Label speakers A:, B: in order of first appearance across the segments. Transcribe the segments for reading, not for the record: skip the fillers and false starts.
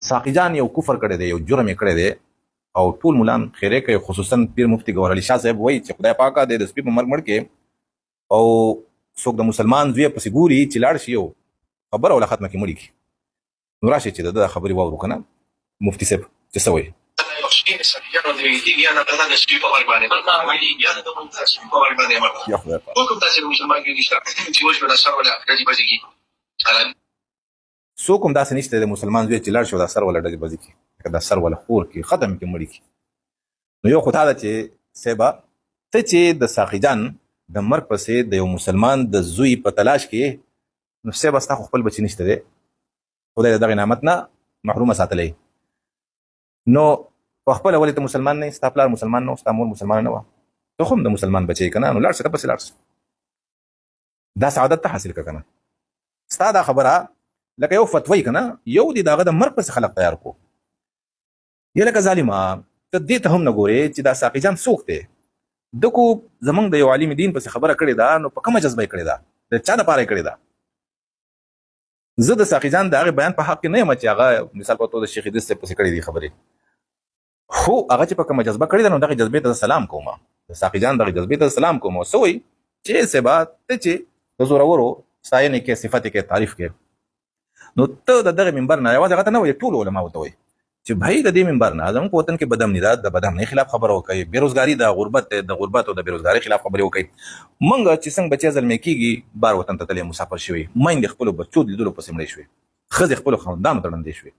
A: ساقي جان یو کفر کړی دی، یو جرم یې کړی دی او ټول ملان خیره کوي، خصوصا پیر مفتي ګوهر علي شاه صاحب وایي چې خدای پاکه دې د سپي په مرګ مړ کې او څوک د مسلمان زوی پسې ګوري چې لاړ شي او خبره ولا ختمه کې مړي کی. نو راشي چې د ده خبرې واورو که نه مفتي صاحب چې څه وایي. یا خدای پاک. څوک هم داسې نشته د مسلمان زوی چې لاړ شي او دا سر ولا ډزې بزې کړي، لکه دا سر ولا خور کړي، ختم کړي، مړي کړي. نو یو خو دا ده چې صاحبه ته چې د ساقي جان د مرګ پسې د یو مسلمان د زوی په تلاش کې، نو صاحبه ستا خو خپل بچی نشته دی، خدای د دغه نعمت نه محرومه ساتلی. نو په خپله ولې ته مسلمان نه یې؟ ستا پلار مسلمان نه و، ستا مور مسلمانه نه وه، ته خو هم د مسلمان بچی که نه؟ نو لاړ شه، ته پسې لاړ شه، دا سعادت ته حاصل کړه کنه. ستا دا خبره لکه یو فتوی کنه، یو دی داغه د مرګ پس خلق تیار کو. یا لکه ظالما ته دې ته هم نه ګورې چې دا ساقي جان څوک دی؟ د کو زمونږ د یو عالم دین پس خبره کړې ده، نو په کومه جذبه یې کړې ده، د چا دپاره یې کړې ده؟ زه د ساقي جان د هغې بیان په حق کې نه یم چې هغه مثال په توګه د شیخ ادریس صاحب پسې کړې دي خبرې، خو هغه چې په کومه جذبه کړې ده نو دغه جذبې ته سلام کوم، د ساقي جان دغه جذبې ته سلام کوم. څه وایي چې سبا ته چې د زورورو ستاینې کې، صفت کې، تعریف کې، نو ته د دغه منبر نه یوازې هغه ته نه وایي، ټول علماو ته وایي چې بھائی د دې منبر نه زموږ په وطن کې بدامني ده، د بدامنۍ خلاف خبره وکړي، بیروزګاری ده، غربت ده، د غربت او د بیروزګاری خلاف خبرې وکړي. مونږ چې څنګه بچی زلمی کېږي بار وطن ته تللی مسافر شوي، میندې خپلو بچو د لیدلو پسې مړې شوې، ښځې خپلو خاوندانو ته ړندې شوې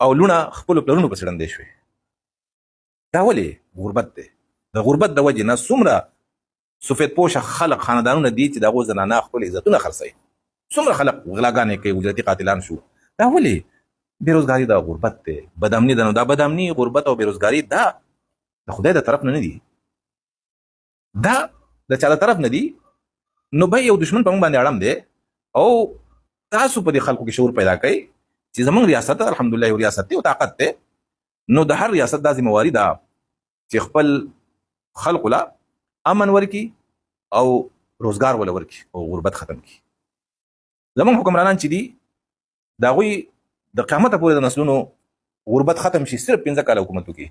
A: او لوڼه خپلو پلرونو پسې ړندې شوې. دا ولې؟ غربت دی. د غربت د وجې نه څومره سفید پوشه خلق خاندانونه دي چې د هغو زنانه خپل عزتونه خرڅوي، څومره خلق غلاګانې کوي، اجرتي قاتلان شو. دا ولې؟ بیروزګاری ده، غربت دی، بدامني ده. نو دا بدامني، غربت او بیروزګاری دا د خدای د طرف نه نه دي، دا د چا د طرف نه دي. نو به یو دشمن په موږ باندې اړم دی او تاسو په دې خلکو کې شعور پیدا کړئ چې زمونږ ریاست الحمدلله یو ریاست دی او طاقت دی. نو د هر ریاست دا ذمه واري ده چې خپل خلکو له امن ورکي او روزګار ولا ورکي او غربت ختم کړي. زمونږ حکمرانان چې دي د هغوی د قیامت پورې د نسلونو غربت ختم شي، صرف 5 کاله حکومت وکړي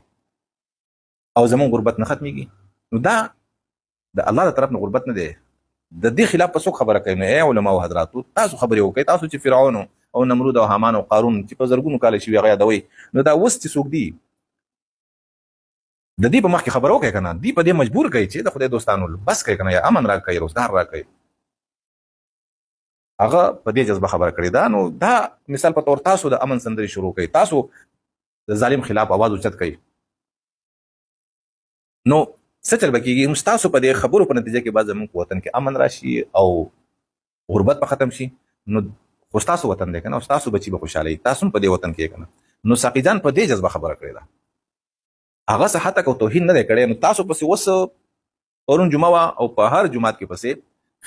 A: او زمونږ غربت نه ختميږي. نو دا د الله د طرف نه غربت نه دی. د دې خلاف په څوک خبره کوي؟ نو ای علما او حضراتو تاسو خبرې وکړئ. تاسو چې فرعون او نمرود او هامان او قارون چې په زرګونو کاله شوي هغه یادوئ، نو دا اوس چې څوک دي د دې په مخ کې خبره وکړئ که نه، دوی په دې مجبور کوي چې د خدای دوستانو بس کوي که نه، یا امن راکړئ، روزګار راکړئ. هغه په دې جذبه خبره کړې ده. نو دا مثال په تور تاسو د امن سندرې شروع کړئ، تاسو د ظالم خلاف اواز اوچت کړئ، نو څه چل به کېږي؟ نو ستاسو په دې خبرو په نتیجه کې به زموږ په وطن کې امن راشي او غربت به ختم شي. نو خو ستاسو وطن دی که نه، او ستاسو بچي به خوشحاله وي، تاسو هم په دې وطن کې که نه. نو ساقي جان په دې جذبه خبره کړې ده، هغه څه حتی کو توهین نه دی کړی. نو تاسو پسې اوس پرون جمعه وه او په هر جومات کې پسې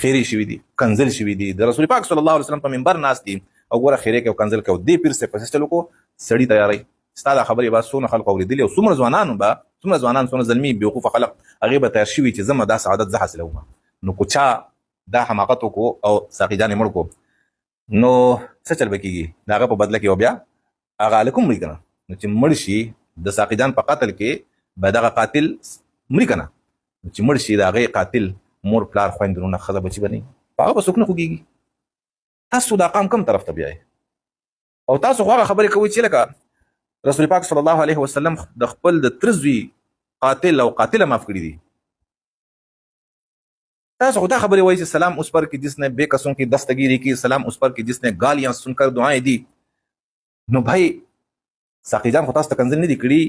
A: خیرې شوي دي، کنځل شوي دي، د رسول پاک صلی الله علیه وسلم په منبر ناست دي او ګوره خیرې کوي او کنځل کوي. دې پیر صاحب پسې چلو کو سړي تیاری. ستا دا خبرې به څونه خلکو اورېدلي او څومره ځوانانو به، څومره ځوانان، څومره زلمي بېوقوفه خلک هغې به تیار شوي چې زه دا سعادت زه حاصلوم. نو کو چا دا حماقت وکړو او ساقي جان یې مړ کړو، نو څه چل به کېږي؟ د هغه په بدله کې به بیا هغه هلک هم مري که نه. نو چې مړ شي د ساقي جان په قتل کې به دغه قاتل مري که نه. نو چې مړ شي د هغې قاتل مور، پلار، خویندې، وروڼه، ښځه، بچي به نه وي، په هغه به څوک نه خوږېږي. تاسو دا قام کوم طرف ته بیایئ؟ او تاسو خو هغه خبرې کوئ چې لکه رسول پاک صلی الله علیه وسلم د خپل د تره زوی قاتل او قاتله معاف کړي دي. تاسو خو دا خبرې وایي چې سلام اس پر کې جس نے بے قصوں کی دستگیری کی، سلام اس پر کې جس نے گالیاں سن کر دعائیں دی. نو بھائی ساقي جان خو تاسو ته کنځل نه دي کړي،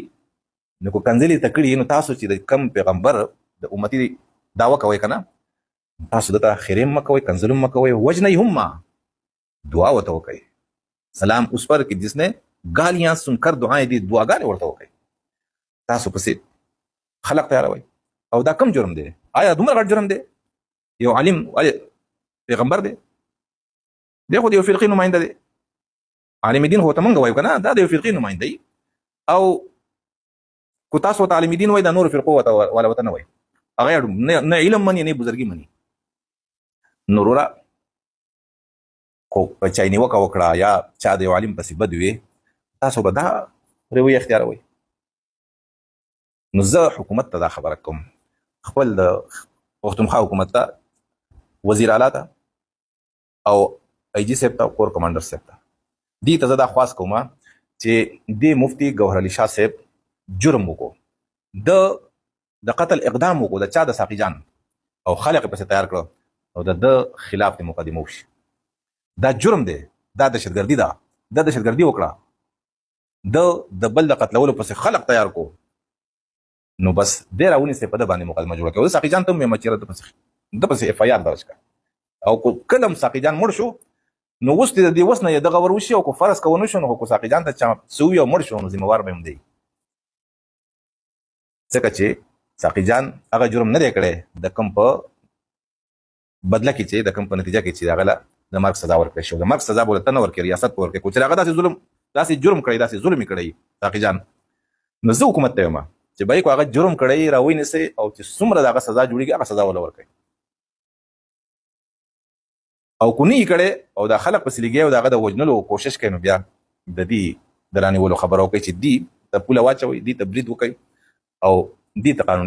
A: نو کو کنځلې ته کړي، نو تاسو چې د کم پیغمبر د امتی دعوه کوئ که نه، تاسو دته خیرې هم مه کوئ، کنځل هم مه کوئ، وژنئ هم مه، دعا ورته وکړئ. سلام اس پر کې جس نے گالیاں سن کر دعائیں دی، دعاګانې ورته وکړئ. تاسو پسې خلق تیاروئ. او دا کم جرم دی؟ آیا دومره غټ جرم دی؟ یو عالم پیغمبر دی، دی خو د یو فرقې نماینده دی، عالم دین خو ته مونږ وایو که نه، دا د یو فرقې نماینده دی. او کو تاسو ته عالم دین وای، دا نور فرقو ورته والا ورته نه وایي، هغه نه علم مني نه بزرګي مني. نو وروره خو په چا نیوکه وکړه یا چا د یو عالم پسې بد وي، تاسو به دا رویه اختیاروئ. نو زه حکومت ته دا خبره کوم، خپل د پښتونخوا حکومت ته، وزیر اعلی ته او آی جي صاحب ته او کور کمانډر صاحب ته، دې ته زه دا خواست کوم چې دې مفتي ګوهر علي شاه صاحب جرم وکړو، د د قتل اقدام وکړو د چا، د ساقي جان، او خلق پسې تیار کړو او د ده خلاف دې مقدمه وشي. دا جرم دی، دا دهشتګردي ده، دا دهشتګردي وکړه، د د بل د قتلولو پسې خلق تیار کو، نو بس دی راونیسې، په ده باندې مقدمه جوړه کړه. ساقي جان ته هم وایم چې ده پسې اف آی آر درج کړه، او کله هم ساقي جان مړ شو نو اوس دې د دې وس نه یې دغه ور وشي، او که فرض که ونه شو نو که ساقي جان ته چا څه ووي او مړ شو نو ذمهوار به هم دی، ځکه چې ساقي جان هغه جرم نه دی کړی د کوم په بدله کې چې د کوم په نتیجه کې چې هغه له د مرګ سزا ورکړی شو. د مرګ سزا به ورته نه ورکړي، ریاست به ورکړي. کو چې هغه داسې ظلم، داسې جرم کړی، داسې ظلم یې کړی ساقي جان، نو زه حکومت ته وایم چې بای کو هغه جرم کړی راوینیسئ او چې څومره د هغه سزا جوړیږي هغه سزا وله ورکړي، او کو نه یې کړی او دا خلک پسې لګیا او د هغه د وژنلو کوشش کوي، نو بیا د دې د رانیولو خبره وکړئ چې دې ته پوله واچوئ، دې ته برید وکړئ او دې ته قانوني